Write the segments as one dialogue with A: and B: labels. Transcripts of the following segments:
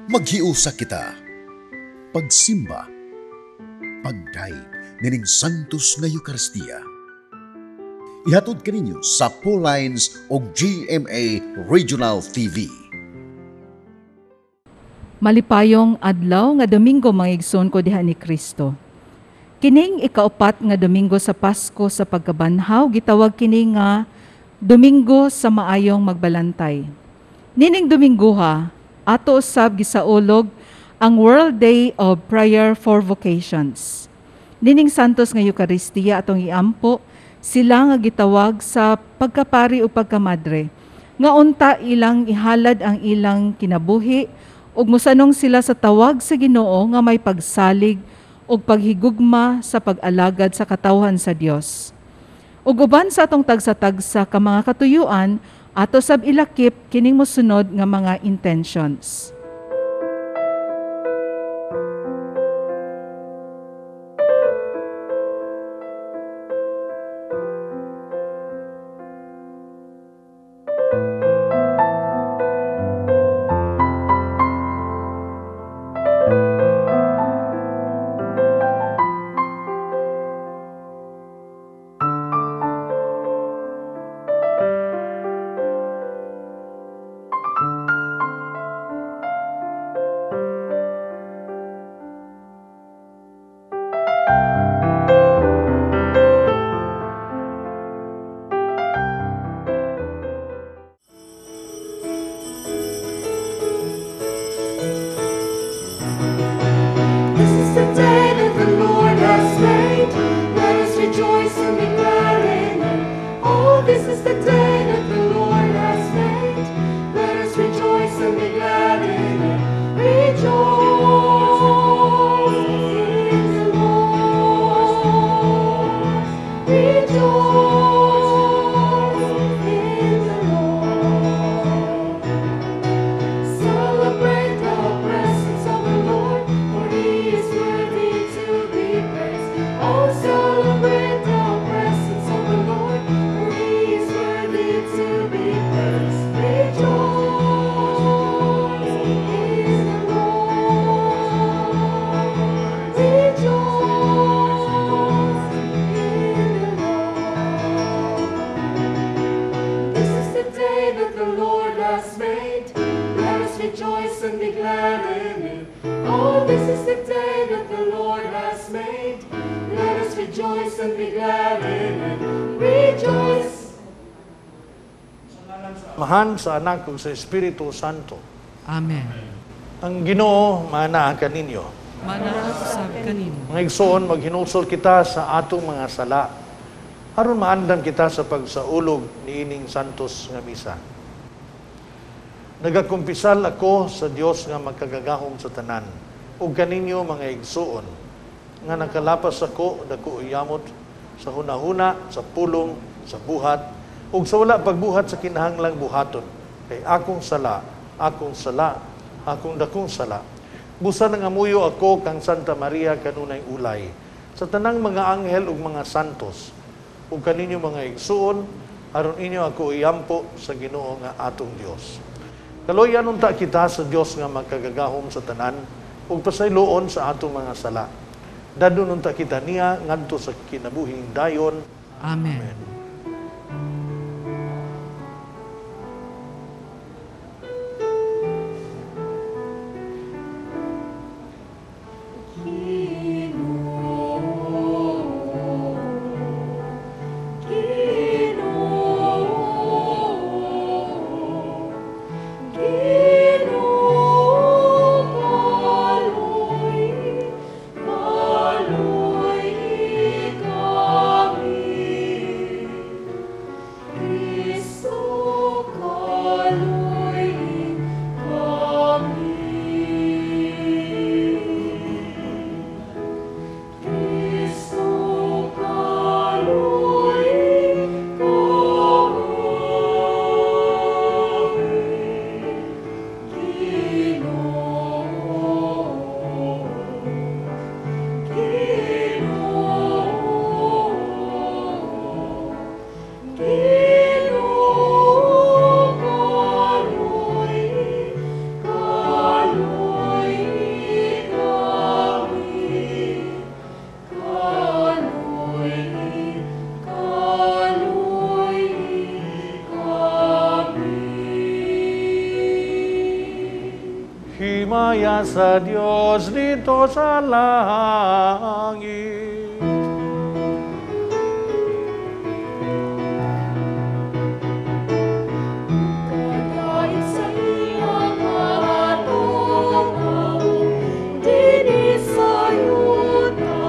A: Maghiusa kita. Pagsimba. Pagdayeg nining Santos nga Eukaristiya. Ihatod kaninyo sa Lines og GMA Regional TV.
B: Malipayong adlaw nga Domingo, mga igsoon ko diha ni Kristo. Kining ikaupat nga Domingo sa Pasko sa pagkabanhaw, gitawag kini nga Domingo sa Maayong Magbalantay. Nining Domingoha, ato usab gisaulog ang World Day of Prayer for Vocations. Nining Santos nga Eukaristiya, atong iampo sila nga gitawag sa pagkapari o pagkamadre, nga unta ilang ihalad ang ilang kinabuhi ug mosanong sila sa tawag sa Ginoo nga may pagsalig ug paghigugma sa pag-alagad sa katawhan sa Dios. Ug uban sa atong tagsa-tagsa ka mga katuyuan, ato sab ilakip kining mosunod nga mga intentions.
C: This is the day that the Lord has made. Let us rejoice and be glad in it. Oh, this is the day that the Lord has made. Let us rejoice and be glad in it. Rejoice in the Lord. Rejoice in the Lord. Celebrate the presence of the Lord, for he is worthy to be praised. Oh, celebrate the presence of the Lord, for he is worthy to be praised. Rejoice in the Lord. Rejoice in the Lord. This is the day that the Lord has made. Let us rejoice and be glad in it. Oh, this is the day that the Lord has made. Let us rejoice and be glad in it. Rejoice.
D: Amahan, sa Anak ug sa Espiritu Santo.
E: Amen.
D: Ang Ginoo maanaa kaninyo.
E: Maanaa usab kanimo.
D: Mga igsoon, maghinulsol kita sa atong mga sala aron maandam kita sa pagsaulog niining Santos nga Misa. Nagakumpisal ako sa Dios nga makagagahom sa tanan ug kaninyo, mga igsoon, nga nakalapas ako dako yamot sa hunahuna, sa pulong, sa buhat ug sa wala pagbuhat sa kinahanglang buhaton, kay akong sala, akong sala, akong dakong sala. Busa nangamuyo ako kang Santa Maria, kanunay ulay, sa tanang mga anghel ug mga santos, ug kaninyo, mga igsuon, aron inyo ako iampo sa Ginoo nga atong Dios. Kaluoyan unta kita sa Dios nga makagagahom sa tanan ug pasayloon sa atong mga sala. Dadon unta kita niya ngadto sa kinabuhing dayon.
E: Amen.
D: Amen.
C: Ginoo, Ginoo, Ginoo, kaluoyi, kaluoyi kami.
D: Himaya sa Dios dito sa langit.
C: Kadayon sa iyang katungao, dinhi sa yuta,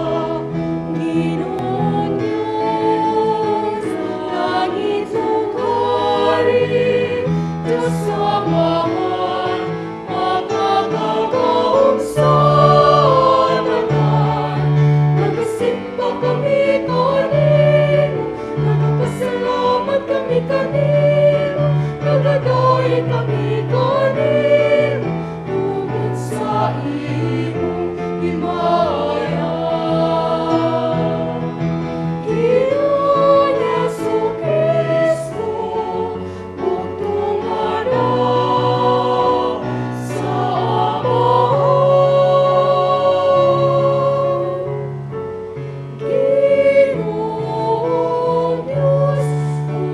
C: Ginoong Diyos, langit ug hari, Diyos Amahan, makakagahom sa tanan. Nagasimba kami kanimo, nagapasalamat kami kanimo, nagadayon kami kanimo, tungod sa imong himaya. Ginoong Jesu-Cristo, bugtong Anak sa Amahan. Ginoong Diyos,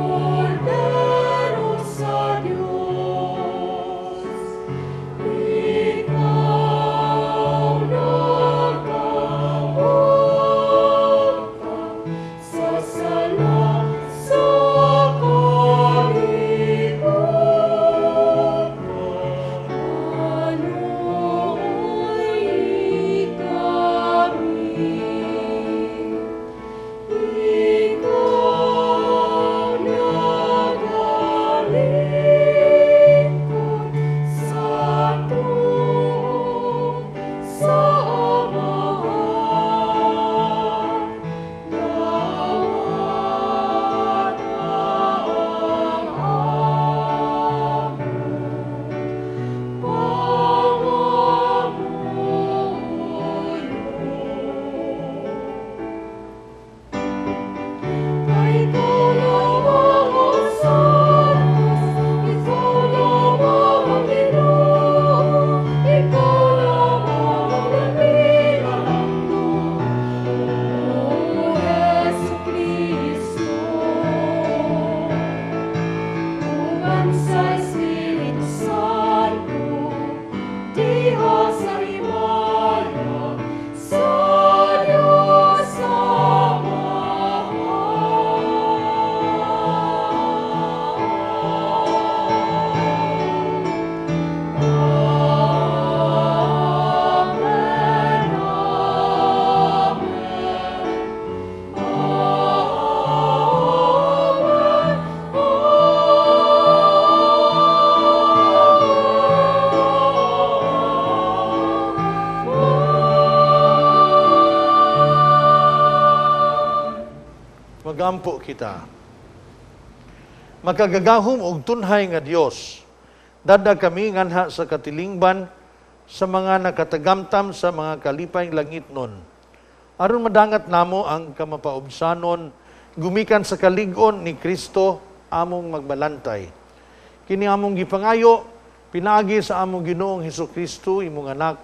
C: Kordero sa Diyos, ikaw nagawagtang sa sala sa kalibutan. Kaluoyi kami. Ikaw nagalingkod sa tuo sa Amahan. Dawata ang among pangamuyo. Kay ikaw lamang ang Santos, ikaw lamang ang Ginoo, ikaw lamang ang labing O Jesu-Cristo. Uban sa Espiritu Santo, diha sa himaya, sa Diyos Amahan. Amen, Amen. Amen.
D: Magampo kita. Makagagahom og tunhay nga Dios. Dada kami nganha sa katilingban sa mga nakatagamtam sa mga kalipay langit nun. Aron madangat namo ang kamapaubsanon, gumikan sa kalig-on ni Kristo among magbalantay. Kini among gipangayo, pinaagi sa among Ginoong Hesukristo, imong anak,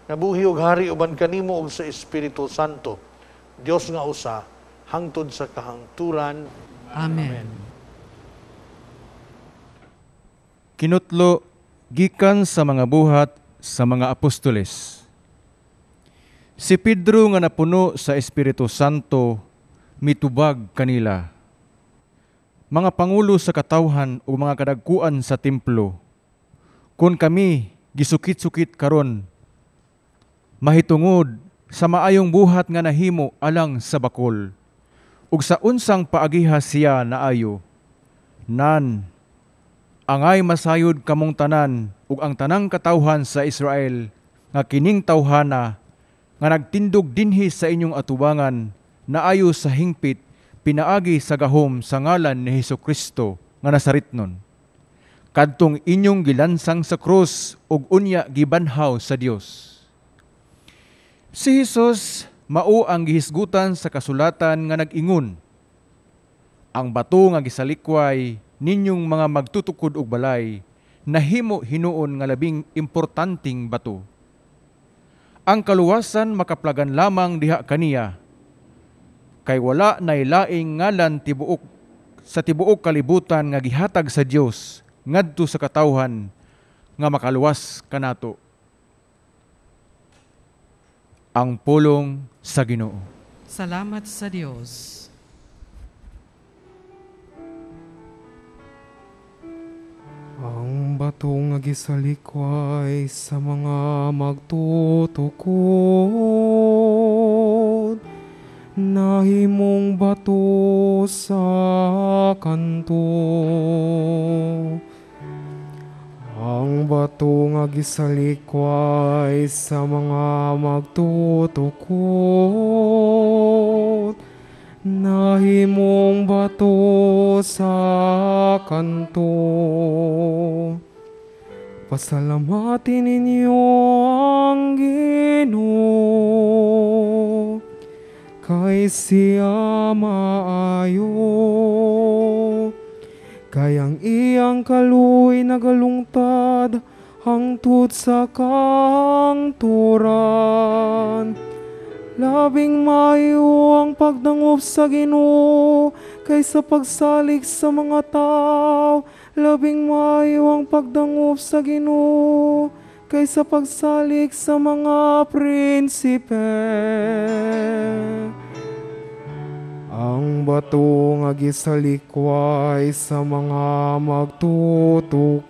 D: nabuhi og hari uban kanimo og sa Espiritu Santo. Dios nga usa, hangtod sa kahangturan.
E: Amen.
F: Kinutlo gikan sa mga buhat sa mga apostoles. Si Pedro nga napuno sa Espiritu Santo mitubag kanila. Mga pangulo sa katawhan o mga kadagkuan sa templo, kun kami gisukit-sukit karon, mahitungod sa maayong buhat nga nahimo alang sa bakol, ug sa unsang paagiha siya naayo, nan angay masayod kamong tanan ug ang tanang katawhan sa Israel nga kining tawhana nga nagtindog dinhi sa inyong atubangan naayo sa hingpit pinaagi sa gahom sa ngalan ni Hesukristo nga Nazaretnon, kadtong inyong gilansang sa krus ug unya gibanhaw sa Dios. Si Hesus mao ang gihisgutan sa kasulatan nga nag-ingon, ang bato nga gisalikway ninyong mga magtutukod og balay nahimo hinuon nga labing importanteng bato. Ang kaluwasan makaplagan lamang diha kaniya, kay wala nay laing ngalan tibuok sa tibuok kalibutan nga gihatag sa Dios ngadto sa katawhan nga makaluwas kanato. Ang pulong sa Ginoo.
E: Salamat sa Dios.
G: Ang bato nga gisalikway sa mga magtutukod, nahimong bato sa kanto. Ang bato nga gisalikway sa mga magtutukod, nahimong bato sa kanto. Pasalamatin ninyo ang Ginoo, kay siya maayo. Kay ang iyang kaluoy nagalungtad hangtod sa kangturan. Labing maayo ang pagdangop sa Ginoo kaysa pagsalig sa mga tao. Labing maayo ang pagdangop sa Ginoo kaysa pagsalig sa mga prinsipe. Ang bato nga gisalikway sa mga magtutukod,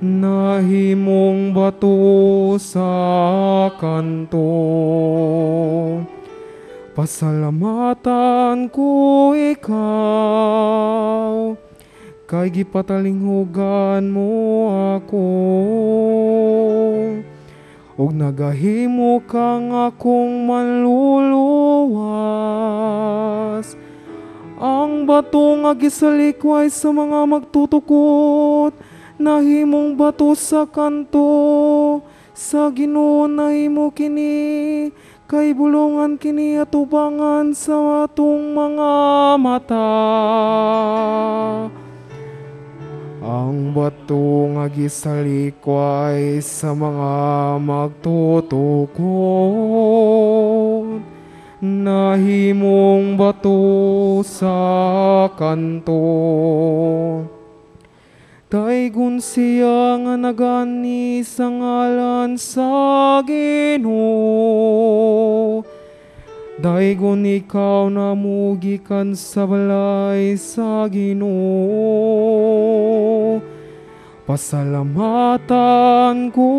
G: nahimong bato sa kanto. Pasalamatan ko ikaw, kay gipatalinghugan mo ako, ug nagahimo kang akong manluluwas. Ang bato nga gisalikway sa mga magtutukod, nahimong bato sa kanto. Sa Ginoo nahimo kini, kay bulungan kini atubangan sa atong mga mata. Ang bato nga gisalikway sa mga magtutukod, nahimong bato sa kanto. Daygon siya nga nagani sa ngalan sa Ginoo. Daygon ikaw namugikan sa balay sa Ginoo. Pasalamatan ko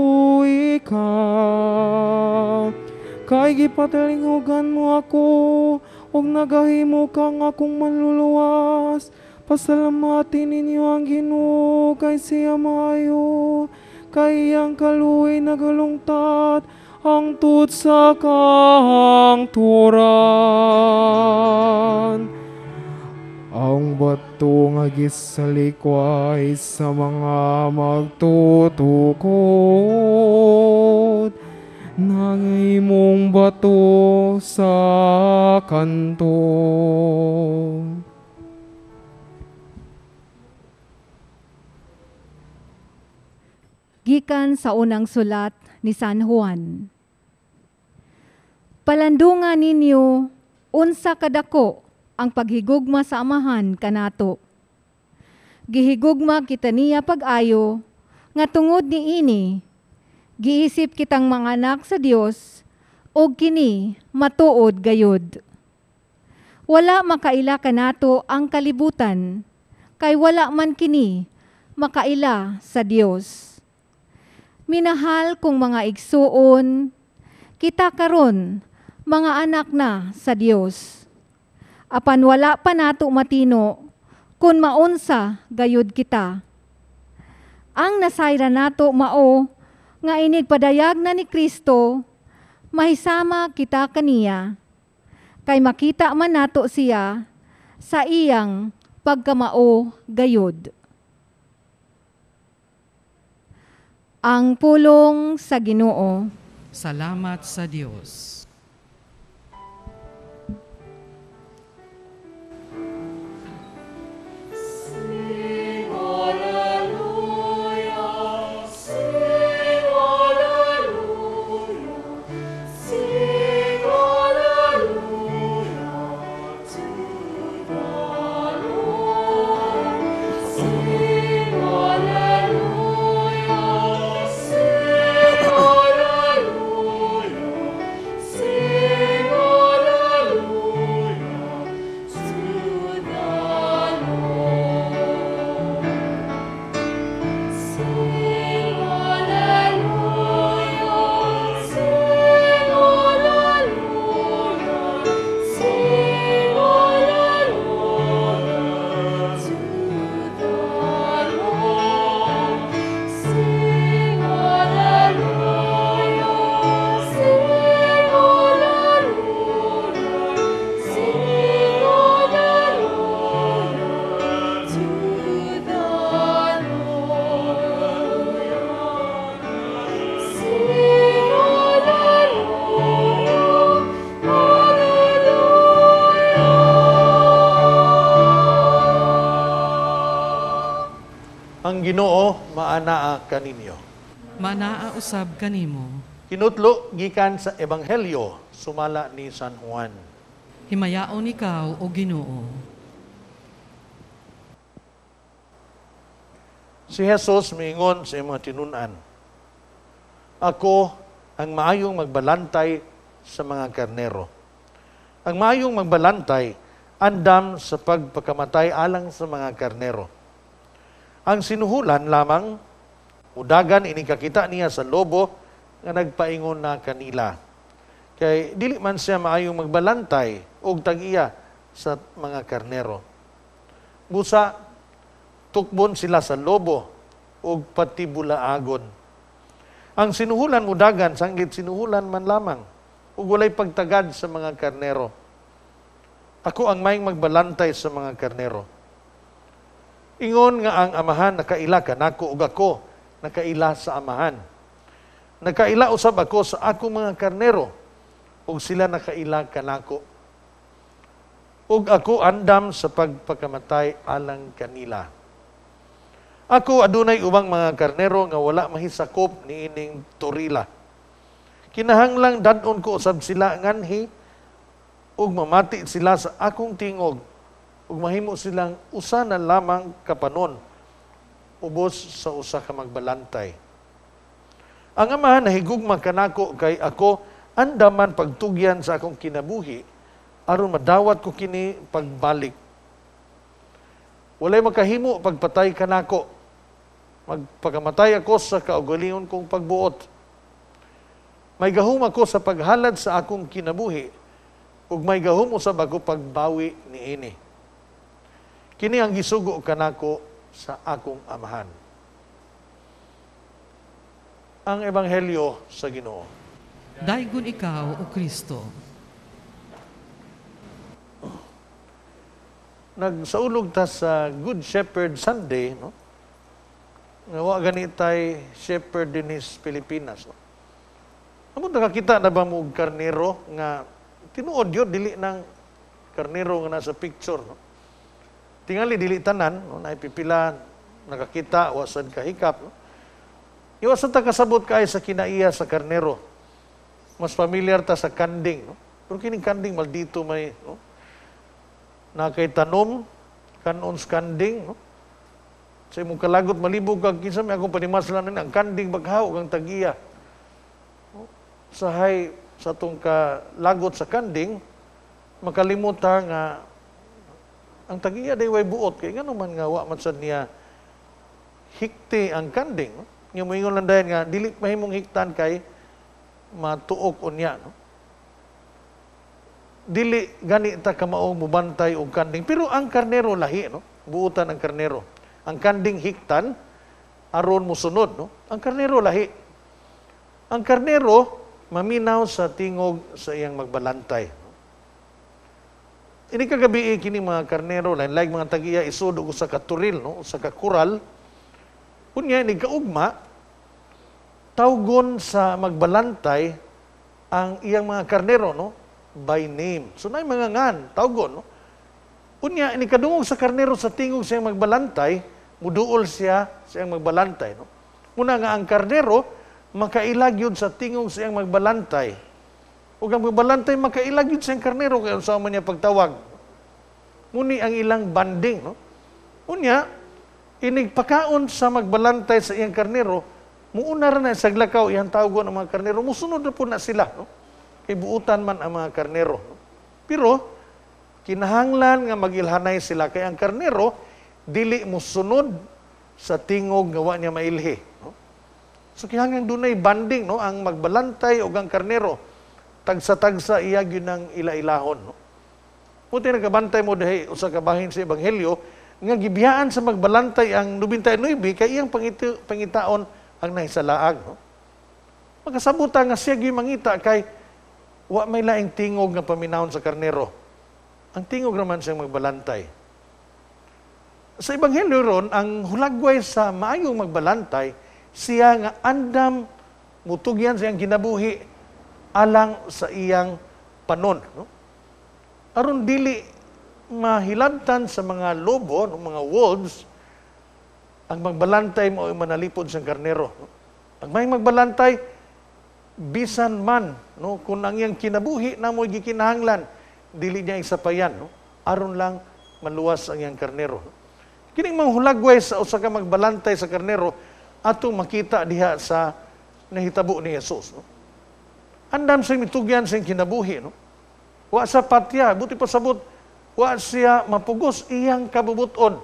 G: ikaw, kay gipatalinghugan mo ako, ug nagahimo kang akong manluluwas. Pasalamatin ninyo ang Ginoo, kay siya maayo, kay iyang kaluoy nagalungtad hangtod sa kangturan. Ang bato nga gisalikway sa mga magtutukod, nahimong bato sa kanto.
H: Gikan sa unang sulat ni San Juan. Palandungan ninyo unsa kadako ang paghigugma sa Amahan kanato. Gihigugma kita niya pag-ayo nga tungod niini giisip kitang mga anak sa Dios og kini matuod gayud. Wala makaila kanato ang kalibutan kay wala man kini makaila sa Dios. Minahal kong mga igsuon, kita karon mga anak na sa Dios. Apan wala pa nato matino kun maunsa gayud kita. Ang nasayra nato mao nga inig padayag na ni Kristo, mahisama kita kaniya, kay makita man nato siya sa iyang pagkamao gayud. Ang pulong sa Ginoo.
E: Salamat sa Dios.
C: Sing hallelujah, sing hallelujah, sing hallelujah to the Lord. Sing hallelujah, sing hallelujah.
D: Ang Ginoo maanaa kaninyo.
E: Manaa usab kanimo.
D: Kinutlo gikan sa Ebanghelyo sumala ni San Juan.
E: Himayaon ikaw, o Ginoo.
D: Si Jesus miingon sa iyang mga tinun-an, "Ako ang maayong magbalantay sa mga karnero. Ang maayong magbalantay andam sa pagpakamatay alang sa mga karnero. Ang sinuhulan lamang, udagan inikakita niya sa lobo nga nagpaingon na kanila. Kay dili man siya maayong magbalantay og tag-iya sa mga karnero. Busa, tukbon sila sa lobo og patibulaagon. Ang sinuhulan mudagan, sanggit sinuhulan man lamang, ug walay pagtagad sa mga karnero. Ako ang maayong magbalantay sa mga karnero. Ingon nga ang amahan nakaila kanako ug ako nakaila sa amahan. Nakaila usab ako sa akong mga karnero ug sila nakaila kanako. Ug ako andam sa pagpakamatay alang kanila. Ako adunay ubang mga karnero nga wala mahisakop niining torila. Kinahanglang dad-on ko usab sila nganhi ug mamati sila sa akong tingog ug mahimo silang usa na lamang kapanon ubos sa usa ka magbalantay. Ang Amahan nahigugma kanako kay ako andaman pagtugyan sa akong kinabuhi aron madawat ko kini pagbalik. Walay makahimo pagpatay kanako. Magpakamatay ako sa kaugalingon kong pagbuot. May gahum ako sa paghalad sa akong kinabuhi ug may gahum usab ako pagbawi niini. Kini ang gisugo kanako sa akong amahan." Ang Ebanghelyo sa Ginoo.
E: Daygon ikaw, O Kristo.
D: Nagsaulog ta sa Good Shepherd Sunday, no? Nga wa gani tay shepherd dinhis Pilipinas, no? Amo nakakita na ba mo og karnero nga tinuod yun, dili ng karnero nga nasa picture, no? Tingali dili tanan, no? Naipipila nakakita wa sad kahikap, no? Iwasan ta kasabot kay sa kinaiya sa karnero. Mas familiar ta sa kanding, no? Pero kining kanding maldito may, no? Na kay tanom kanon sa kanding, no? Sa imong kalagot malibog kag kinsa may akong panimaslan ang kanding baghaw ang tagiya. No? Sahay sa atong kalagot sa kanding makalimot ta nga ang tagiya day way buot kay ngano man nga wa man sad niya hikti ang kanding, no? Nga moingon lang dayon nga dili mahimong hiktan kay matuok unya, no? Dili gani ta kamaong mubantay og kanding, pero ang karnero lahi, no? Buotan ang karnero. Ang kanding hiktan aron mosunod, no? Ang karnero lahi. Ang karnero maminaw sa tingog sa iyang magbalantay. Ini kagabi kini mga karnero lain like mga tagiya isod og usa ka turil, no? Usa ka kural. Unya ini kaugma tawgon sa magbalantay ang iyang mga karnero, no? By name. So naay mga ngan tawgon, no? Unya ini kadungog sa karnero sa tingog sa iyang magbalantay, muduol siya sa iyang magbalantay, no? Muna nga ang karnero makailag yun sa tingog sa iyang magbalantay. Ug ang magbalantay makailag yun sa iyang karnero kay unsa man niya pagtawag. Muni ang ilang banding, no? Unya inig pakaon sa magbalantay sa iyang karnero, muuna ra na sa glakaw iyang tawgon ang mga karnero, musunod ra po na sila, no? Kay buutan man ang mga karnero, no? Pero kinahanglan nga magilhanay sila kay ang karnero dili musunod sa tingog nga wa niya mailhi, no? So kinahanglan dunay banding, no? Ang magbalantay og ang karnero tagsa-tagsa iya gyud ang ila-ilahon, no? Muti nagabantay mo dihi usa ka bahin sa ebanghelyo nga gibiyaan sa magbalantay ang 99 kay iyang pangitaon ang nahisalaag, no? Magkasabutan nga siya gyud mangita kay wa may laing tingog nga paminawon sa karnero. Ang tingog raman siyang magbalantay. Sa ebanghelyo ron, ang hulagway sa maayong magbalantay, siya nga andam mutugyan sa iyang kinabuhi alang sa iyang panon, no? Aron dili mahilabtan sa mga lobo, no, mga wolves, Ang magbalantay mo ay manalipod sa karnero. No? Ang may magbalantay, bisan man, no, kung ang iyang kinabuhi na mo'y gikinahanglan, dili niya isapayan, no? Aron lang maluwas ang iyang karnero. No? Kining mga hulagway sa usa ka magbalantay sa karnero, atong makita diha sa nahitabo ni Jesus. No? Andam sa mitugyan sa kinabuhi. No? Wa sa patya, buti pasabot, wa siya mapugos iyang kabubuton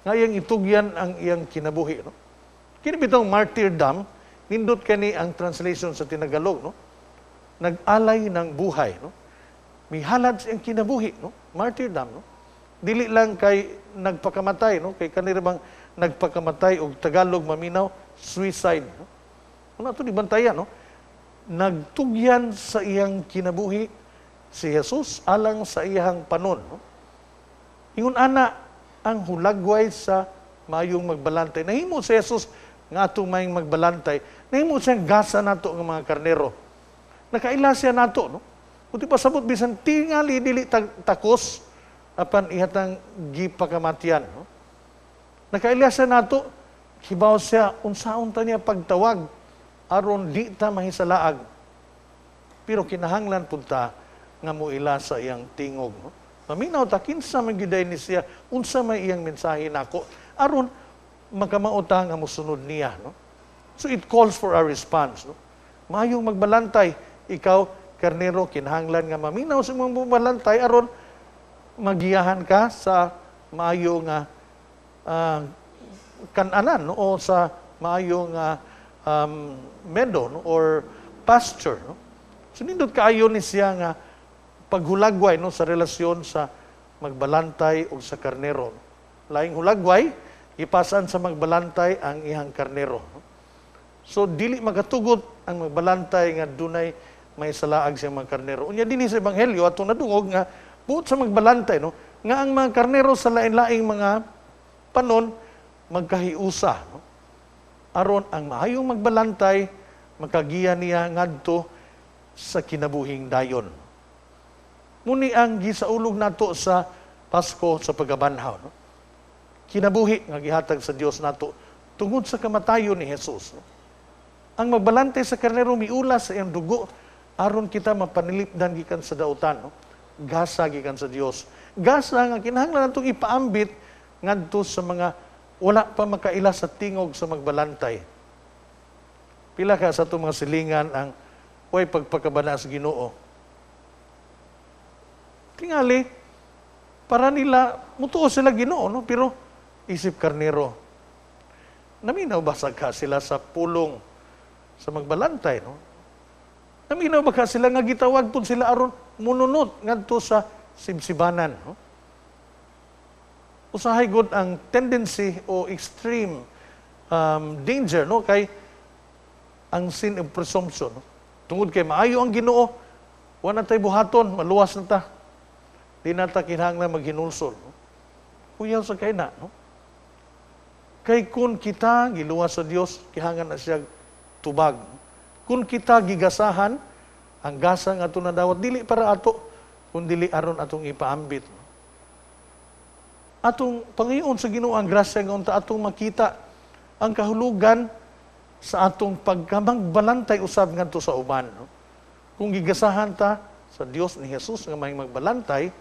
D: nga iyang itugyan ang iyang kinabuhi. No? Kini bitong martyrdom, nindot kani ang translation sa Tinagalog, no? Nag-alay ng buhay, no? Mihalad sa iyang kinabuhi, no? Martyrdom, no? Dili lang kay nagpakamatay, no? Kay kanira bang nagpakamatay og Tagalog maminaw, suicide, no? Una to di bantayan, no? Nagtugyan sa iyang kinabuhi si Jesus alang sa iyang panon, no? Ingon ana ang hulagway sa mayong magbalantay. Nahimo si Jesus nga atong mayong magbalantay, nahimo siyang gasa nato ng mga karnero. Nakaila siya nato, no? Kuti pasabot bisan tingali dili takos apan ihatang gipakamatian, no? Nakaila siya nato, hibaw siya unsaon ta niya pagtawag aron di ta mahisalaag. Pero kinahanglan pud ta nga moila sa iyang tingog, no? Maminaw ta kinsa man gyud ni siya, unsa may iyang mensahe nako aron makamao ta nga mosunod niya, no? So it calls for a response, no? Mayong magbalantay, ikaw karnero, kinahanglan nga maminaw sa imong balantay aron magiyahan ka sa maayo nga kananan, no? O sa maayo nga meadow, no? Or pasture, no? So nindot kaayo ni siya nga paghulagway, no, sa relasyon sa magbalantay o sa karnero. Laing hulagway, ipasan sa magbalantay ang iyang karnero. No? So dili makatugot ang magbalantay nga dunay may salaag siyang mga karnero. Unya dinhi sa ebanghelyo atong nadungog nga buot sa magbalantay, no, nga ang mga karnero sa lain-laing mga panon magkahiusa, no? Aron ang maayong magbalantay makagiya niya ngadto sa kinabuhing dayon. Muni ang gisaulog nato sa Pasko sa pagkabanhaw, no? Kinabuhi nga gihatag sa Dios nato tungod sa kamatayon ni Jesus, no? Ang magbalantay sa karnero miula sa iyang dugo aron kita mapanilipdan gikan sa dautan, no? Gasa gikan sa Dios. Gasa nga kinahanglan natong ipaambit ngadto sa mga wala pa makaila sa tingog sa magbalantay. Pila ka sa atong mga silingan ang way pagpakabana sa Ginoo. Tingali, para nila, mutuo sila Ginoo, no? Pero isip karnero, naminaw ba sa ka sila sa pulong sa magbalantay, no? Naminaw ba ka sila nga gitawag pud sila aron mununot ngadto sa sibsibanan, no? Usahay gud ang tendency o extreme danger, no? Kay ang sin of presumption, no? Tungod kay maayo ang Ginoo, wa na tay buhaton, maluwas na ta. Di na ta kinahanglan maghinulsol, no? Kuyaw sa kay na, no? Kay kun kita giluwas sa Dios, kinahanglan na siya tubag. No? Kun kita gigasahan, ang gasa nga ato nadawat dili para ato, kun dili aron atong ipaambit. No? Atong pangayoon sa Ginoo ang grasya nga unta atong makita ang kahulugan sa atong pagkamagbalantay usab ngadto sa uban, no? Kung gigasahan ta sa Dios ni Jesus nga may magbalantay,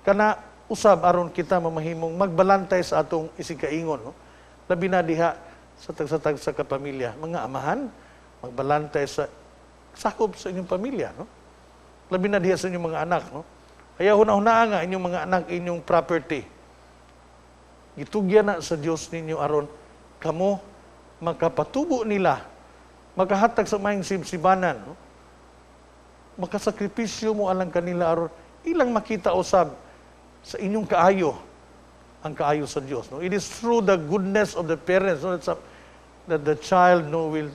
D: kana usab aron kita mamahimong magbalantay sa atong isigkaingon, no? Labi na diha sa tagsa-tagsa ka pamilya, mga amahan, magbalantay sa sakop sa inyong pamilya, no? Labi na diha sa inyong mga anak, no? Kaya huna-hunaa nga inyong mga anak inyong property. Gitugyan na sa Dios ninyo aron kamo makapatubo nila, makahatag sa maayong sibsibanan, no? Makasakripisyo mo alang kanila aron ilang makita usab sa inyong kaayo ang kaayo sa Dios, no? It is through the goodness of the parents, no, that the child, no, will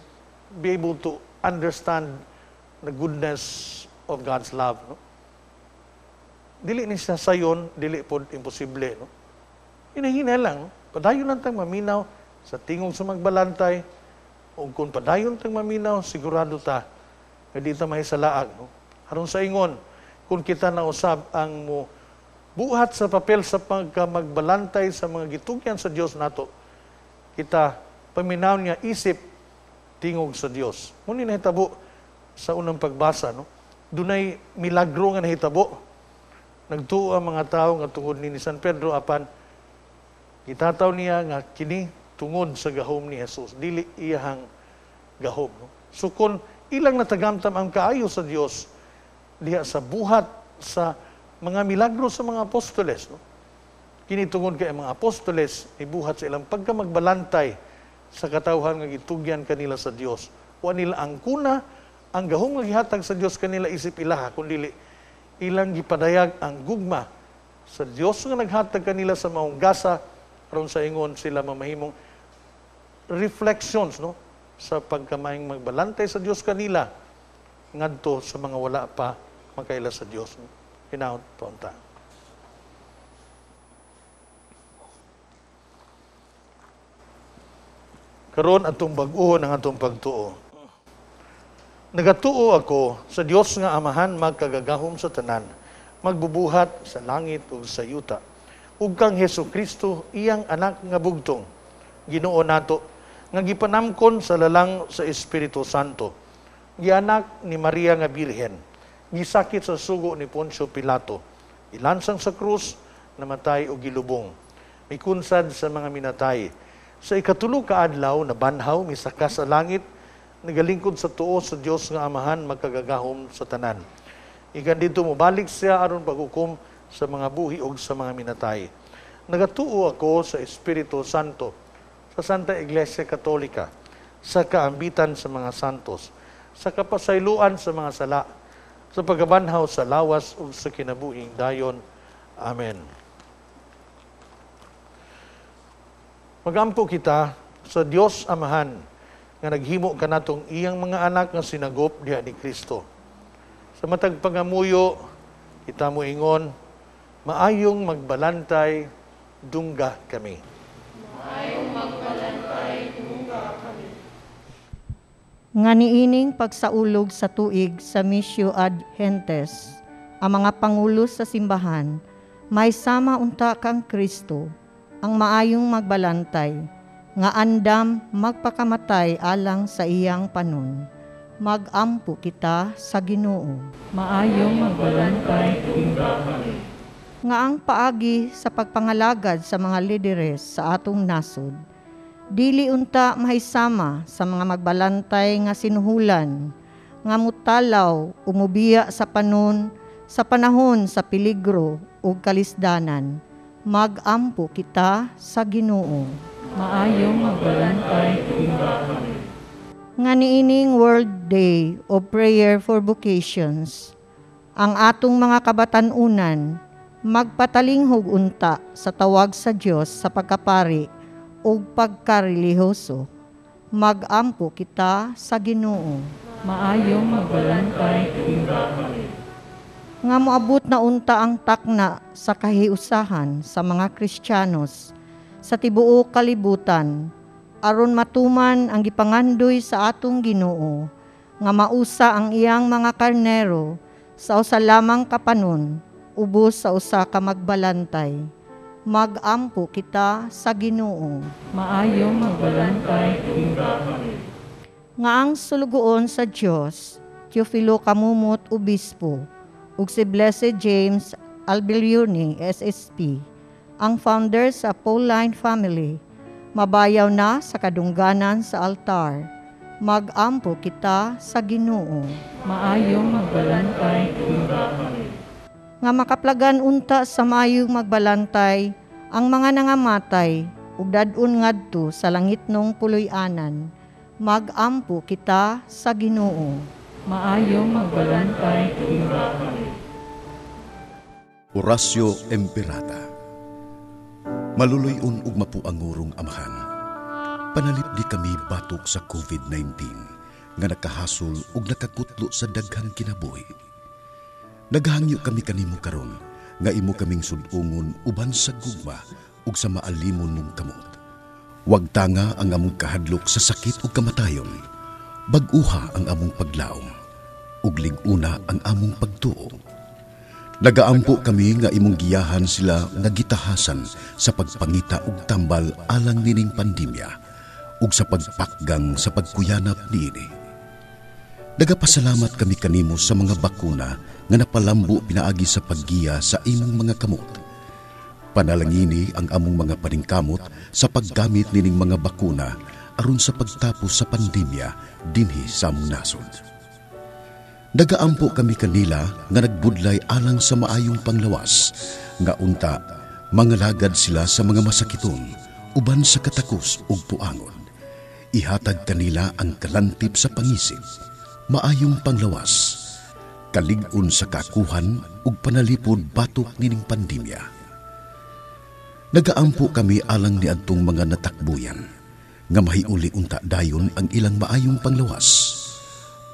D: be able to understand the goodness of God's love, no? Dili ni siya sayon, dili pod imposible, no? Hinahina lang, no? Padayon lang tang maminaw sa tingog sa magbalantay, o kung padayon tang maminaw, sigurado ta nga di ta mahisalaag, no? Aron sa ingon, kung kita nausab ang mo buhat sa papel sa pagkamagbalantay sa mga gitugyan sa Dios nato, kita paminaw niya isip tingog sa Dios. Muna nahitabo sa unang pagbasa, no? Dunay milagro nga nahitabo. Nagtuo ang mga tao nga tungod ni San Pedro apan gitataw niya nga kini tungod sa gahom ni Jesus, dili iyahang gahom, no? So kung ilang natagamtam ang kaayo sa Dios diha sa buhat sa mga milagro sa mga apostoles, no? Kini tungod kay ang mga apostoles ibuhat sa ilang pagkamagbalantay sa katawhan nga gitugyan kanila sa Dios. Wa nila ang kuna ang gahom nga gihatag sa Dios kanila isip ilaha, kun dili ilang gipadayag ang gugma sa Dios nga naghatag kanila sa maong gasa aron sa ingon sila mamahimong reflections, no, sa pagkamaing magbalantay sa Dios kanila ngadto sa mga wala pa makaila sa Dios. Hinaot paunta. Karon atong bag-ohon ang atong pagtuo. Nagatuo ako sa Dios nga Amahan magkagagahom sa tanan, magbubuhat sa langit ug sa yuta, ug kang Hesus Kristo iyang anak nga bugtong, Ginoo nato, nga gipanamkon sa lalang sa Espiritu Santo, gianak ni Maria nga Birhen, gisakit sa sugo ni Poncio Pilato, ilansang sa krus, namatay og gilubong, mikunsad sa mga minatay. Sa ikatulo ka adlaw nabanhaw, misaka sa langit, nagalingkod sa tuo sa Dios nga Amahan magkagagahom sa tanan. Ikan dito mobalik siya aron paghukom sa mga buhi og sa mga minatay. Nagatuo ako sa Espiritu Santo, sa Santa Iglesia Katolika, sa kaambitan sa mga santos, sa kapasayloan sa mga sala, sa pagkabanhaw sa lawas ug sa kinabuhing dayon. Amen. Magampo kita sa Dios Amahan nga naghimo kanatong iyang mga anak nga sinagop diha ni Kristo. Sa matag pangamuyo, kita mo ingon, maayong magbalantay, dungga kami.
C: Maayong magbalantay, dungga kami.
I: Nga niining pagsaulog sa tuig sa Missio ad Gentes, ang mga pangulo sa simbahan, may sama unta kang Kristo, ang maayong magbalantay, nga andam magpakamatay alang sa iyang panon. Magampo kita sa Ginoo.
B: Maayong magbalantay, dungga kami.
I: Nga ang paagi sa pagpangalagad sa mga lideres sa atong nasod, dili unta mahisama sa mga magbalantay nga sinuhulan, nga mutalaw umubiya sa panon, sa panahon sa peligro ug kalisdanan. Magampo kita sa Ginoo.
B: Maayong magbalantay, dungga kami.
I: Nga niining World Day of Prayer for Vocations, ang atong mga kabatan-unan magpatalinghog unta sa tawag sa Dios sa pagkapari ug pagkarelihiyoso. Magampo kita sa Ginoo.
B: Maayong magbalantay, dungga kami.
I: Nga moabot na unta ang takna sa kahiusahan sa mga Kristiyanos sa tibuok kalibutan, aron matuman ang gipangandoy sa atong Ginoo nga mausa ang iyang mga karnero sa usa lamang kapanon, ubos sa usa ka magbalantay. Magampo kita sa Ginoo.
B: Maayong magbalantay, dungga kami.
I: Nga ang sulugoon sa Dios, Teofilo Camomot Obispo, ug si Blessed James Alberione SSP, ang founder sa Pauline Family, mabayaw na sa kadungganan sa altar. Magampo kita sa Ginoo.
B: Maayong magbalantay, dungga kami.
I: Nga makaplagan unta sa maayong magbalantay ang mga nangamatay ug dad-on ngadto sa langitnong puloy-anan. Magampo kita sa Ginoo.
B: Maayong magbalantay, dungga kami.
A: Oratio Imperata. Maluloy-on ug mapuangurong Amahan, panalipdi kami batok sa COVID-19 nga nakahasol ug nakakutlo sa daghang kinabuhi. Naghangyo kami kanimo karon nga imo kaming sud-ungon uban sa gugma ug sa maalimon mong kamot. Wag tanga ang among kahadlok sa sakit ug kamatayon. Bag-uha ang among paglaom ug lig-una ang among pagtuo. Nagaampo kami nga imong giyahan sila nga gitahasan sa pagpangita og tambal alang nining pandemya. ug sa pagpakgang sa pagkuyanap niini. Nagapasalamat kami kanimo sa mga bakuna nga napalambo pinaagi sa paggiya sa imong mga kamot. Panalangini ang among mga paningkamot sa paggamit nining mga bakuna aron sa pagtapos sa pandemya dinhi sa among nasod. Nagaampo kami kanila nga nagbudlay alang sa maayong panglawas, nga unta mangalagad sila sa mga masakiton uban sa katakos ug puangon. Ihatag kanila ang kalantip sa pangisip, maayong panglawas, kalig-on sa kakuhan ug panalipod batok nining pandemya. Nagaampo kami alang niadtong mga natakbuyan, nga mahiuli unta dayon ang ilang maayong panglawas.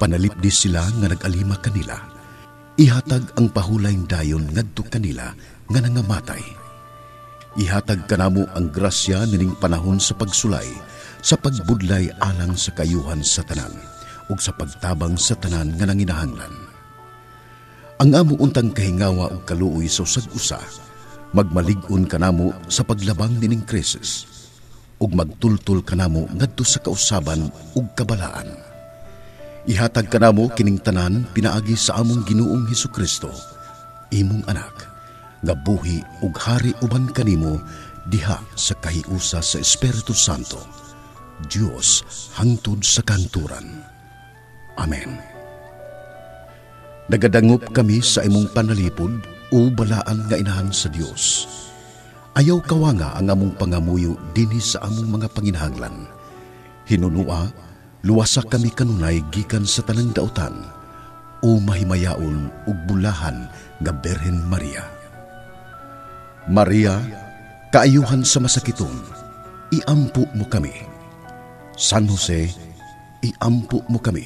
A: Panalipdi sila nga nag-alima kanila. Ihatag ang pahulay dayon ngadto kanila nga nangamatay. Ihatag kanamo ang grasya nining panahon sa pagsulay, sa pagbudlay alang sa kayuhan sa tanan, ug sa pagtabang sa tanan nga nanginahanglan. Ang amo untang kahingawa ug kaluoy sa usag-usa, magmalig-on kanamo sa paglabang nining krisis, ug magtultol kanamo ngadto sa kausaban ug kabalaan. Ihatag kanamo kining tanan pinaagi sa among Ginoong Hesukristo, imong anak, nga buhi ug hari uban kanimo diha sa kahiusa sa Espiritu Santo, Dios hangtod sa kanturan. Amen. Nagadangop kami sa imong panalipod o balaan nga inahan sa Dios. Ayaw kawanga ang among pangamuyo dinhi sa among mga panginahanglan. Hinunua, luwasa kami kanunay gikan sa tanang dautan o mahimayaon ug bulahan nga Birhen Maria. Maria, kaayuhan sa masakiton, iampo mo kami. San Jose, iampo mo kami.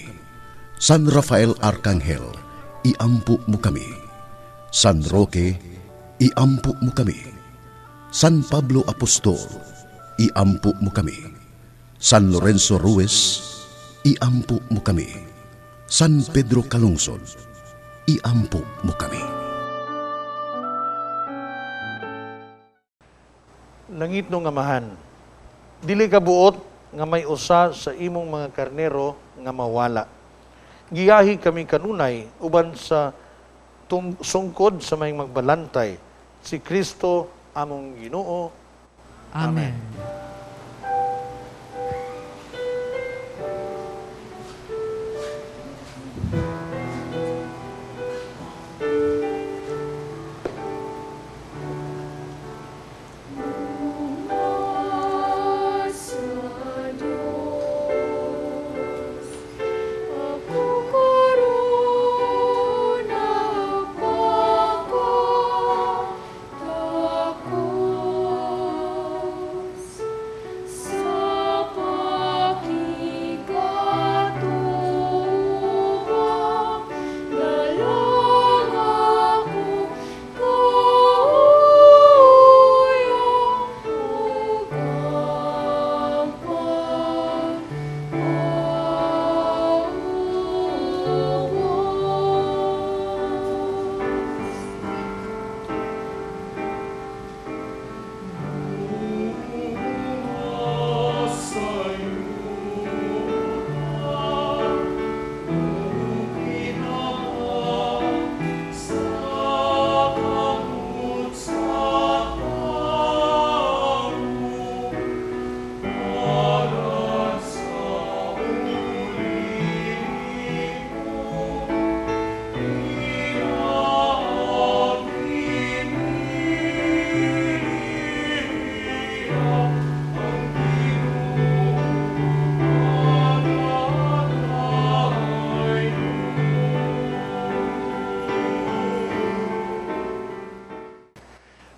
A: San Rafael Arcangel, iampo mo kami. San Roque, iampo mo kami. San Pablo Apostol, iampo mo kami. San Lorenzo Ruiz, iampo mo kami. San Pedro Calungsod, iampo mo kami.
D: Langit nung Amahan, dili ka buot nga may usa sa imong mga karnero nga mawala. Giyahi kami kanunay uban sa sungkod sa may magbalantay, si Kristo among Ginoo.
E: Amen.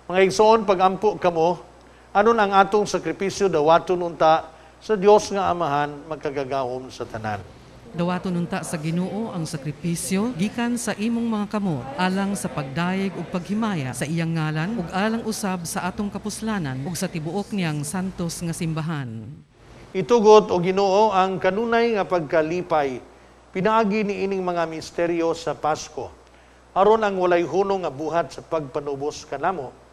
D: Mga igsoon, pag-ampo kamo, anon ang atong sakripisyo dawaton unta sa Dios nga Amahan magkagagahom sa tanan.
E: Dawaton unta sa Ginoo ang sakripisyo gikan sa imong mga kamot alang sa pagdayeg ug paghimaya sa iyang ngalan ug alang usab sa atong kapuslanan ug sa tibuok niyang santos nga simbahan.
D: Itugot o Ginoo ang kanunay nga pagkalipay pinaagi niining mga misteryo sa Pasko aron ang walay hunong nga buhat sa pagpanubos kanamo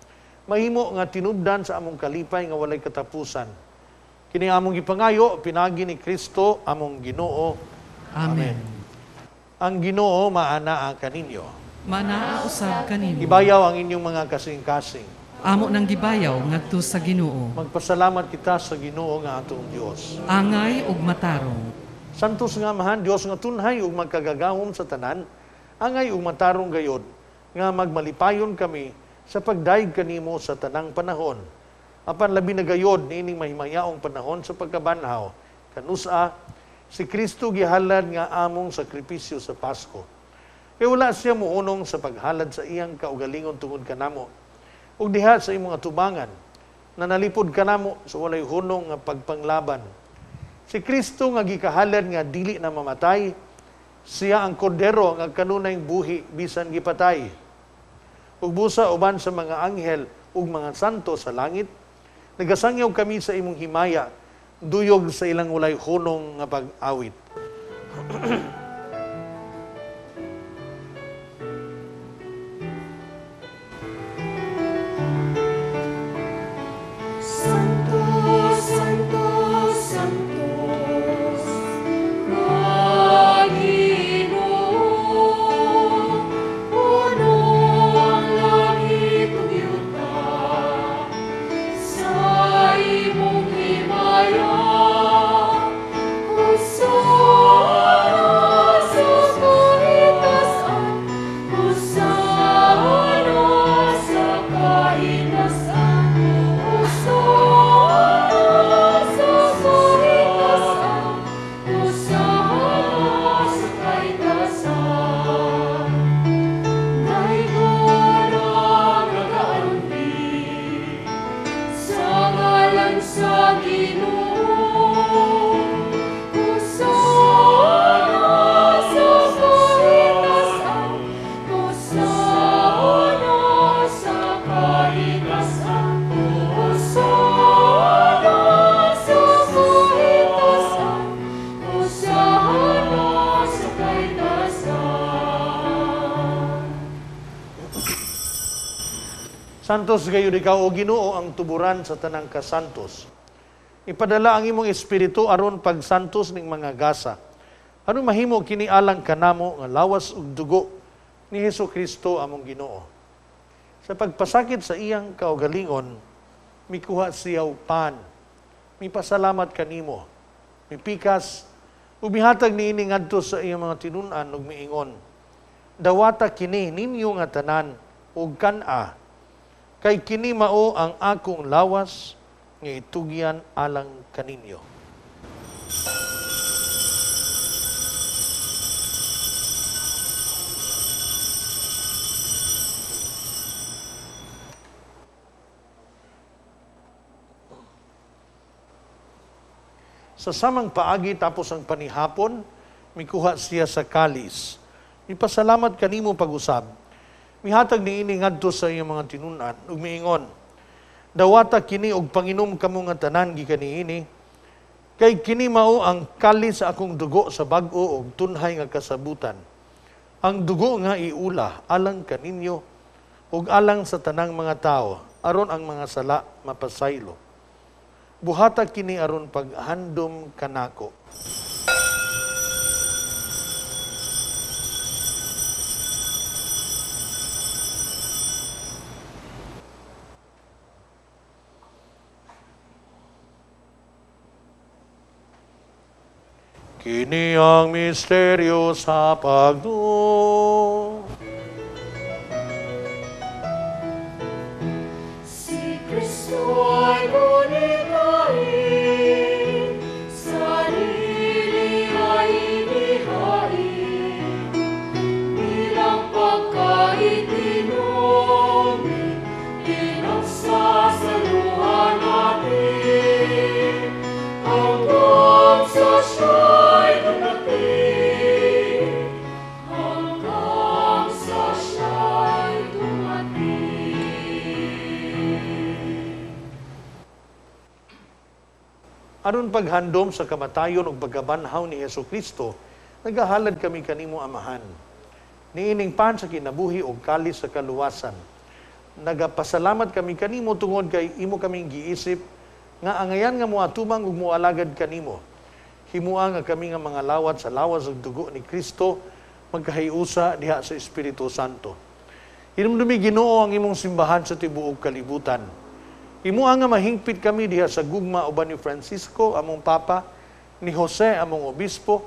D: mahimo nga tinubdan sa among kalipay nga walay katapusan Kini among gipangayo pinagi ni Kristo among Ginoo.
E: Amen.
D: Ang Ginoo maanaa kaninyo.
E: Maanaa usab kanimo.
D: Ibayaw ang inyong mga kasing-kasing.
E: Amo nang gibayaw ngadto sa Ginoo.
D: Magpasalamat kita sa Ginoo nga atong Dios.
E: Angay ug matarong.
D: Santos nga Amahan, Dios nga tunhay ug magkagagahom sa tanan, angay ug matarong gayod nga magmalipayon kami sa pagdayeg kanimo sa tanang panahon. Apan labi na gayod niining mahimayaong panahon sa pagkabanhaw, kanusa si Kristo gihalad nga among sakripisyo sa Pasko. Kay wala siya muunong sa paghalad sa iyang kaugalingon tungod kanamo. Ug diha sa imong atubangan, nanalipod kanamo sa walay hunong nga pagpanglaban. Si Kristo nga gikahalad nga dili na mamatay, siya ang kordero nga kanunay buhi bisan gipatay. Ug busa uban sa mga anghel ug mga santo sa langit, nagasangyaw kami sa imong himaya, duyog sa ilang walay hunong nga pag-awit.
C: Santo, Santo, Santos, nga Ginoo, puno ang langit ug yuta sa imong himaya. Hosana sa kahitasan, Hosana sa kahitasan, Hosana sa kahitasan, Hosana sa kahitasan. Daygon ang nagaandi sa ngalan sa Ginoo. Hosana sa kahitasan, Hosana sa kahitasan, Hosana sa kahitasan, Hosana sa kahitasan.
D: Santos gayud ikaw o Ginoo ang tuburan sa tanang kasantos. Ipadala ang imong espiritu aron pagsantos ning mga gasa. Aron mahimo kini alang kanamo nga lawas ug dugo ni Hesus Kristo among Ginoo. Sa pagpasakit sa iyang kaugalingon, mikuha siya og pan, mipasalamat kanimo, mipikas, ug mihatag niini ngadto sa iyang mga tinun-an ug miingon, dawata kini ninyo nga tanan ug kan-a, kay kini mao ang akong lawas nga itugyan alang kaninyo. Sa samang paagi tapos ang panihapon, mikuha siya sa kalis. Mipasalamat kanimo pag-usab. Mihatag niini ngadto sa iyang mga tinun-an ug miingon, dawata kini og panginom kamo nga tanan gikan niini, kay kini mao ang kalis sa akong dugo sa bag-o og tunhay nga kasabutan. Ang dugo nga iula alang kaninyo ug alang sa tanang mga tawo aron ang mga sala mapasaylo. Buhata kini aron paghandom kanako. Kini ang misteryo sa pagduo.
C: Si Kristo ay gunitain, sarili ay inihain, bilang pagkaitinubi, pinagsasaluhan natin, hanggang sa siya'y dumating, hanggang sa siya'y dumating.
D: Aron paghandom sa kamatayon ug pagkabanhaw ni Hesukristo, nagahalad kami kanimo Amahan. Niining pan sa kinabuhi ug kalis sa kaluwasan. Nagapasalamat kami kanimo tungod kay imo kaming giisip nga angayan nga moatumang ug moalagad kanimo. Himua nga kami nga mga lawat sa lawas ug dugo ni Kristo magkahiusa diha sa Espiritu Santo. Hinumdumi Ginoo ang imong simbahan sa tibuok kalibutan. Himua nga mahingpit kami diha sa gugma uban ni Francisco among Papa, ni Jose among Obispo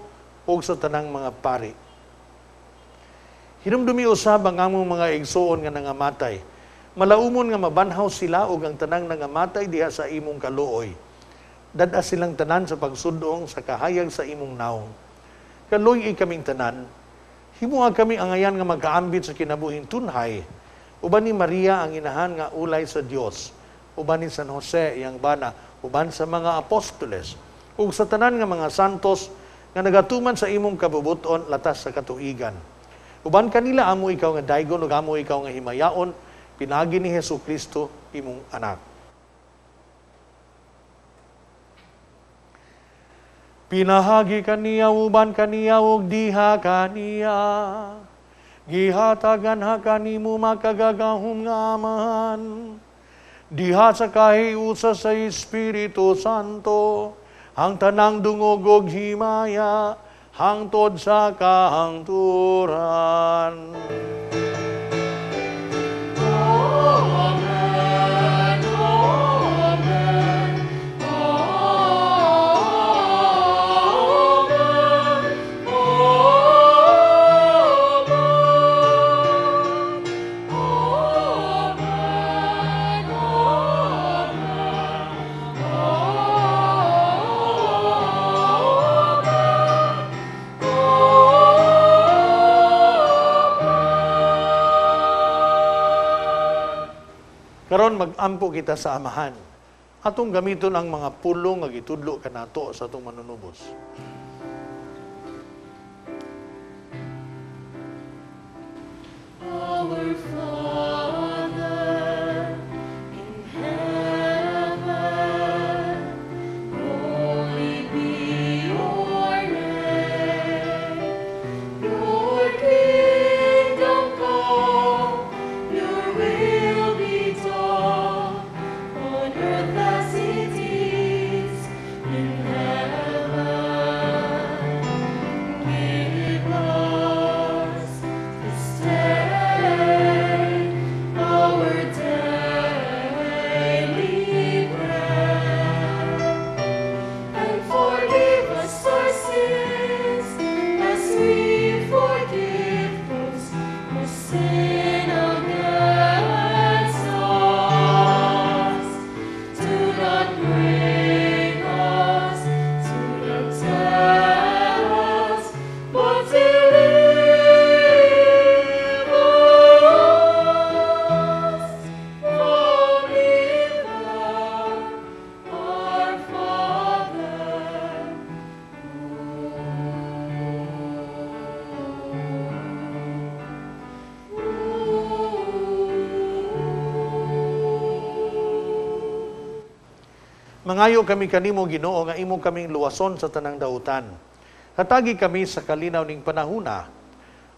D: ug sa tanang mga pari. Hinumdumi usab ang among mga igsoon nga nangamatay. Malaumon nga mabanhaw sila ug ang tanang nangamatay diha sa imong kaluoy. Dad-a silang tanan sa pagsudong sa kahayag sa imong naong. Kaluoy kaming tanan. Himua kami angayan nga magkaambit sa kinabuhing tunhay. Uban ni Maria ang inahan nga ulay sa Dios. Uban ni San Jose iyang bana, uban sa mga apostoles ug sa tanan nga mga santos nga nagatuman sa imong kabubuton latas sa katuigan. Uban kanila amo ikaw nga daygon ug amo ikaw nga himayaon pinaagi ni Hesus Kristo imong anak. Pinahagi kaniya uban kaniya ug diha kaniya, gihatagan ha kanimo makagagahom nga Amahan, diha sa kahiusa sa Espiritu Santo, ang tanang dungog ug himaya hangtod sa kahangturan.
C: Amen, Amen, Amen, Amen,
D: Karon magampo kita sa Amahan. Atong gamiton ang mga pulong nga gitudlo kanato sa atong manunubos.
C: Our Father in heaven, holy be your name. Your kingdom come, your will be done, on earth as it is in heaven. Give us this day our daily bread, and forgive us our sins, as we forgive those who sin against us. Do not bring us to the test, but deliver us from evil. Our Father.
D: Mangayo kami kanimo Ginoo nga imo kaming luwason sa tanang dautan. Hatagi kami sa kalinaw ning panahuna.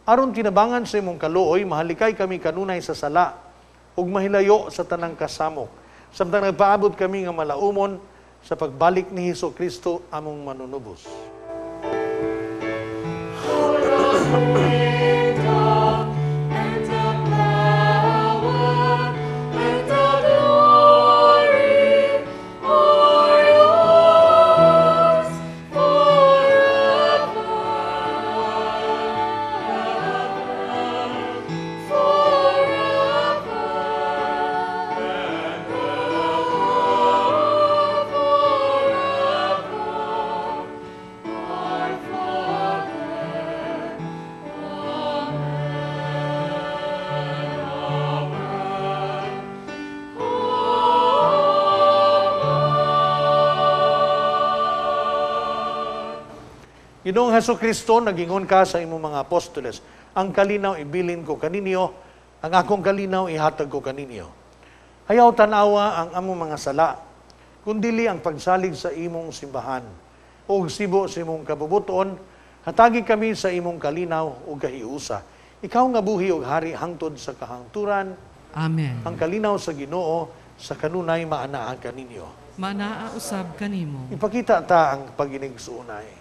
D: Aron tinabangan sa imong kaluoy, mahalikay kami kanunay sa sala ug mahilayo sa tanang kasamok. Samtang nagpaabot kami nga malaumon sa pagbalik ni Hesus Kristo among manunubos.
C: For the kingdom and the power and the glory are yours forever, forever, forever. Our Father.
D: Ginoong Hesus Kristo, nagingon ka sa imong mga apostoles, ang kalinaw ibilin ko kaninyo, ang akong kalinaw ihatag ko kaninyo. Ayaw tanawa ang among mga sala, kundili ang pagsalig sa imong simbahan. O sibo sa imong kabubuton, hatagi kami sa imong kalinaw o kahiusa. Ikaw nga buhi og hari hangtod sa kahangturan.
E: Amen.
D: Ang kalinaw sa Ginoo sa kanunay maanaa kaninyo.
E: Manaa usab kanimo.
D: Ipakita ta ang pag-inigsuonay.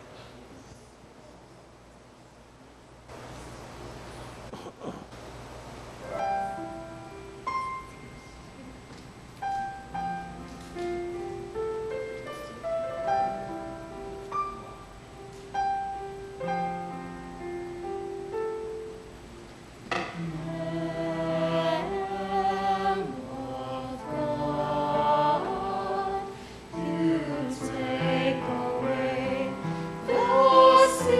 C: Take away the sins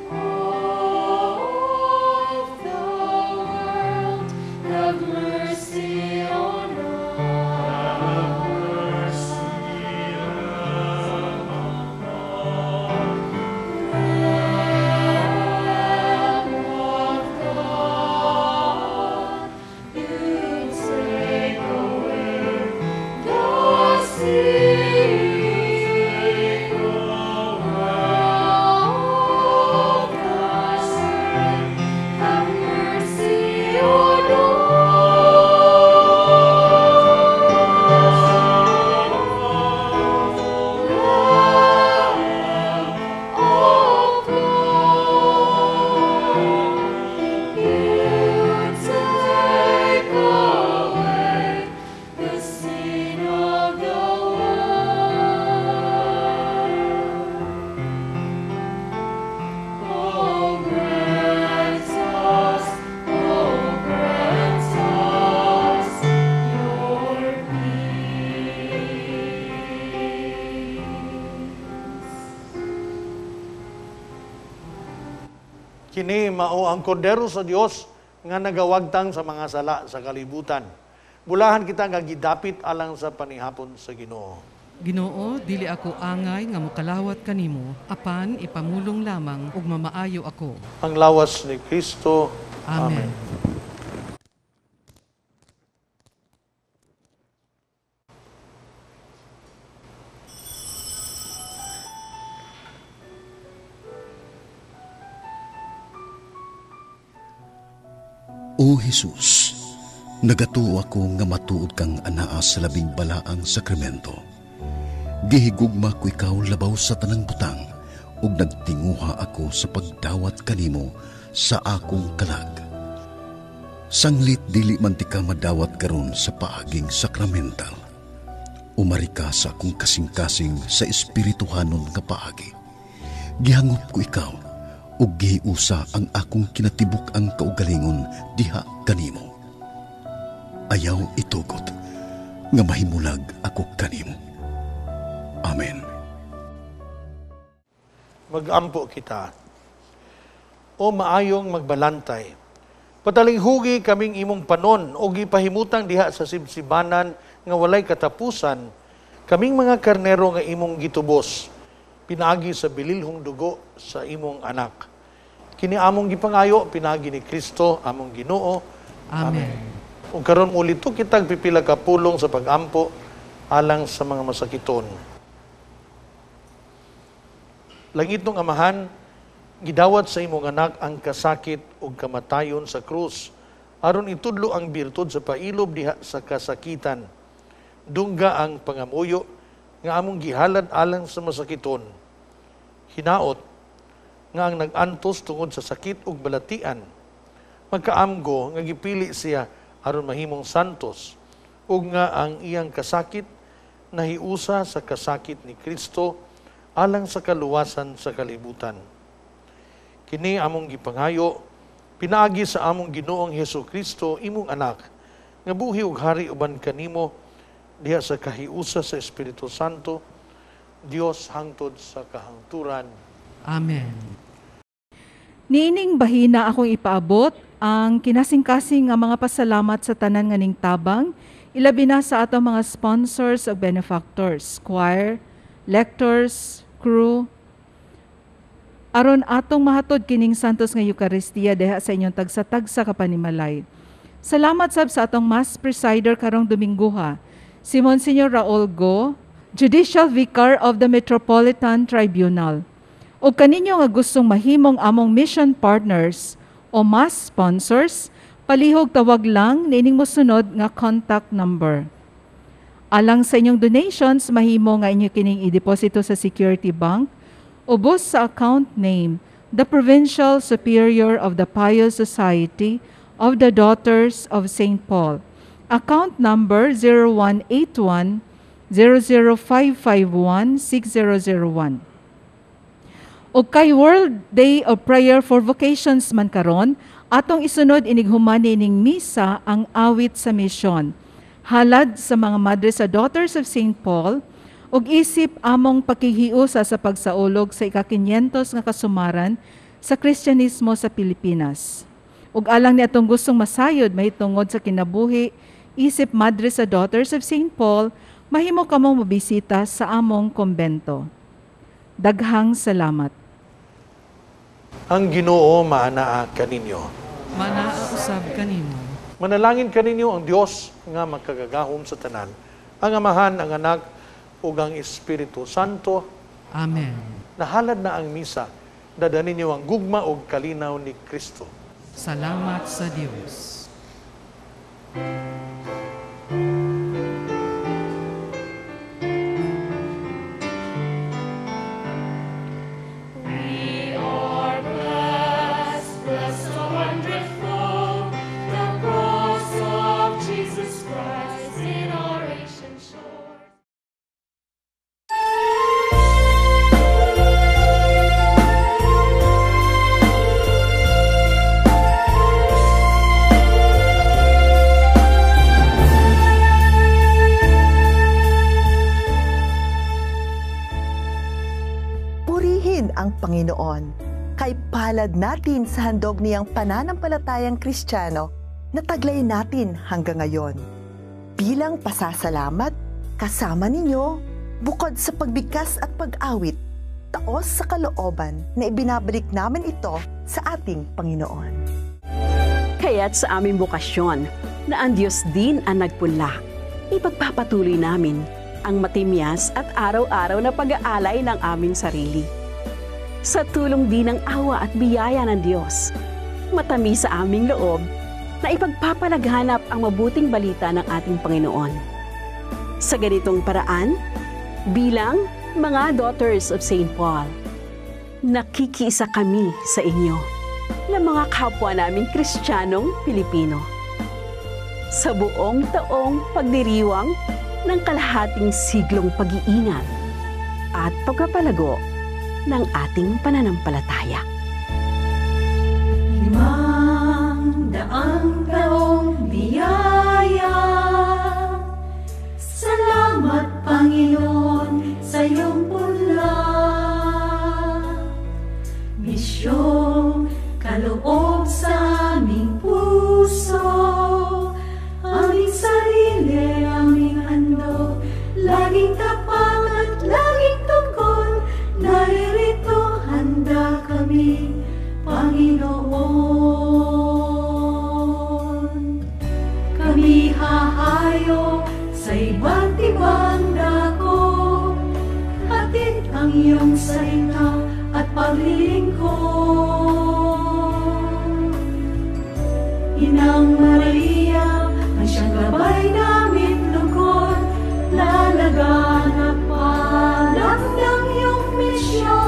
C: of the world. Have mercy on us. Lamb of God, you take away the sin of the sin. Have mercy on us. Lamb of God, you take away the sin of the world. Oh, grant us, oh, grant us your peace.
D: Kini mao ang kordero sa Dios nga nagawagtang sa mga sala sa kalibutan. Bulahan kita nga gidapit alang sa panihapon sa Ginoo.
E: Ginoo, dili ako angay nga mokalawat kanimo, apan ipamulong lamang ug mamaayo ako.
D: Ang lawas ni Kristo.
E: Amen.
A: O Jesus, nagatuo ako nga matuod kang anaa sa labing balaang sakramento. Gihigugma ko ikaw labaw sa tanang butang ug nagtinguha ako sa pagdawat kanimo sa akong kalag. Sanglit dili man ti ka madawat karon sa paaging sakramental. Umari ka sa akong kasing-kasing sa espirituhanon nga paagi. Gihangop ko ikaw ug gihiusa ang akong kinatibuk-ang kaugalingon diha kanimo. Ayaw itugot nga mahimulag ako kanimo. Amen.
D: Magampo kita. O maayong magbalantay, patalinghugi kaming imong panon o gipahimutang diha sa sibsibanan nga walay katapusan, kaming mga karnero nga imong gitubos, pinaagi sa bililhong dugo sa imong anak. Kini among gipangayo, pinaagi ni Kristo, among Ginoo.
E: Amen.
D: Ug karon ulito kitag pipila ka pulong sa pagampo alang sa mga masakiton. Langitnong Amahan, gidawat sa imong anak ang kasakit ug kamatayon sa krus, aron itudlo ang birtud sa pailob diha sa kasakitan. Dungga ang pangamuyo nga among gihalad alang sa masakiton. Hinaot nga ang nag-antos tungod sa sakit ug balatian, magkaamgo nga gipili siya aron mahimong santos, ug nga ang iyang kasakit nahiusa sa kasakit ni Kristo alang sa kaluwasan sa kalibutan. Kini among gipangayo, pinaagi sa among Ginoong Hesus Kristo, imong anak, nga buhi ug hari uban kanimo diha sa kahiusa sa Espiritu Santo, Dios hangtod sa kahangturan.
E: Amen.
B: Niining bahina akong ipaabot ang kinasingkasing nga mga pasalamat sa tanan nga ning tabang, ilabi na sa atong mga sponsors ug benefactors, choir, lectors, crew, aron atong mahatod kining Santos nga Eucharistia diha sa inyong tagsa-tagsa ka panimalay. Salamat sab sa atong Mass Presider karong Domingguha, si Monsignor Raul Go, Judicial Vicar of the Metropolitan Tribunal. O kaninyo nga gustong mahimong among mission partners o mass sponsors, palihog tawag lang niining mosunod nga contact number. Alang sa inyong donations, mahimo nga inyo kining ideposito sa Security Bank, ubos sa account name, the Provincial Superior of the Pious Society of the Daughters of St. Paul. Account number 0181 00551 6001. Og kay World Day of Prayer for Vocations man karon, atong isunod inighuman niining misa ang awit sa misyon. Halad sa mga madre sa Daughters of St. Paul, ug isip among pakihiusa sa pagsaulog sa ika-500 nga kasumaran sa Kristyanismo sa Pilipinas. Ug alang ni atong gustong masayod mahitungod sa kinabuhi isip madre sa Daughters of St. Paul, mahimo kamong mobisita sa among kumbento. Daghang salamat.
D: Ang Ginoo maanaa kaninyo.
E: Maanaa usab kanimo.
D: Manalangin kaninyo ang Dios nga makagagahom sa tanan, ang Amahan, ang Anak, ug ang Espiritu Santo.
E: Amen.
D: Nahalad na ang misa, dada ninyo ang gugma ug kalinaw ni Kristo.
E: Salamat sa Dios.
C: We are blessed, blessed so wonderful, the cross of Jesus Christ in our ancient shores.
J: Purihin ang Panginoon. Kay palad natin sa handog niyang pananampalatayang Kristiyano na taglay natin hanggang ngayon. Bilang pasasalamat, kasama ninyo, bukod sa pagbigkas at pag-awit, taos sa kalooban na ibinabalik namin ito sa ating Panginoon.
K: Kaya't sa aming bokasyon na ang Diyos din ang nagpunla, ipagpapatuloy namin ang matimyas at araw-araw na pag-aalay ng aming sarili. Sa tulong din ng awa at biyaya ng Diyos, matamis sa aming loob na ipagpapalaganap ang mabuting balita ng ating Panginoon. Sa ganitong paraan, bilang mga Daughters of St. Paul, nakikiisa kami sa inyo na mga kapwa naming Kristiyanong Pilipino. Sa buong taong pagdiriwang ng kalahating siglong pag-iingat at pagpapalago ng ating pananampalataya.
C: 500 taong biyaya, salamat Panginoon sa iyong punla. Misyong kaloob sa aming puso, aming sarili, aming handog, laging tapat at laging tungkol, naririto handa kami, Panginoon. Kami hahayo sa iba't ibang dako, hatid ang iyong salita at paglilingkod. Inang Maria, ang siyang gabay namin lugod, lalaganap palak ng iyong misyon.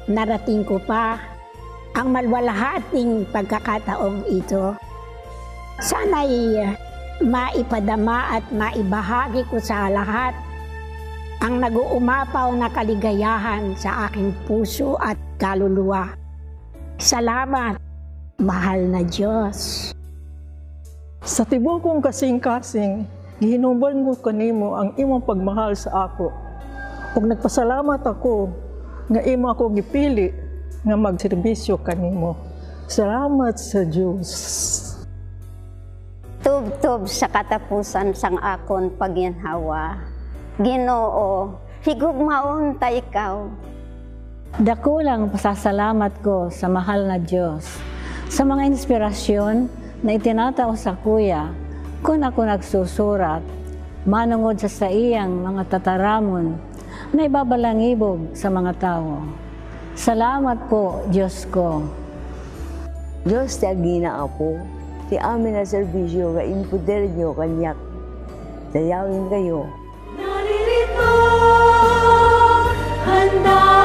L: Narating ko pa ang malwalhating pagkakataong ito. Sana'y maipadama at maibahagi ko sa lahat ang nag-uumapaw na kaligayahan sa aking puso at kaluluwa. Salamat, mahal na Diyos.
M: Sa tibuok kong kasing-kasing, gihinumban ko kanimo ang imong pagmahal sa ako. Ug nagpasalamat ako nga imo ako gipili nga magserbisyo kanimo. Salamat sa Dios.
N: Tubtob sa katapusan sang akon paginhawa, Ginoo, higugmaon ta ikaw.
O: Dakulang pasasalamat ko sa mahal na Diyos sa mga inspirasyon na itinatao sa kuya kung ako nagsusurat, manungod sa iyang mga tataramon na ibabalangibog sa mga tao. Salamat po, Diyos ko.
P: Diyos ti agina apo, ti amin na serbisyo nga impuder nyo kanyak. Dayawin kayo.
C: Naririto, handa.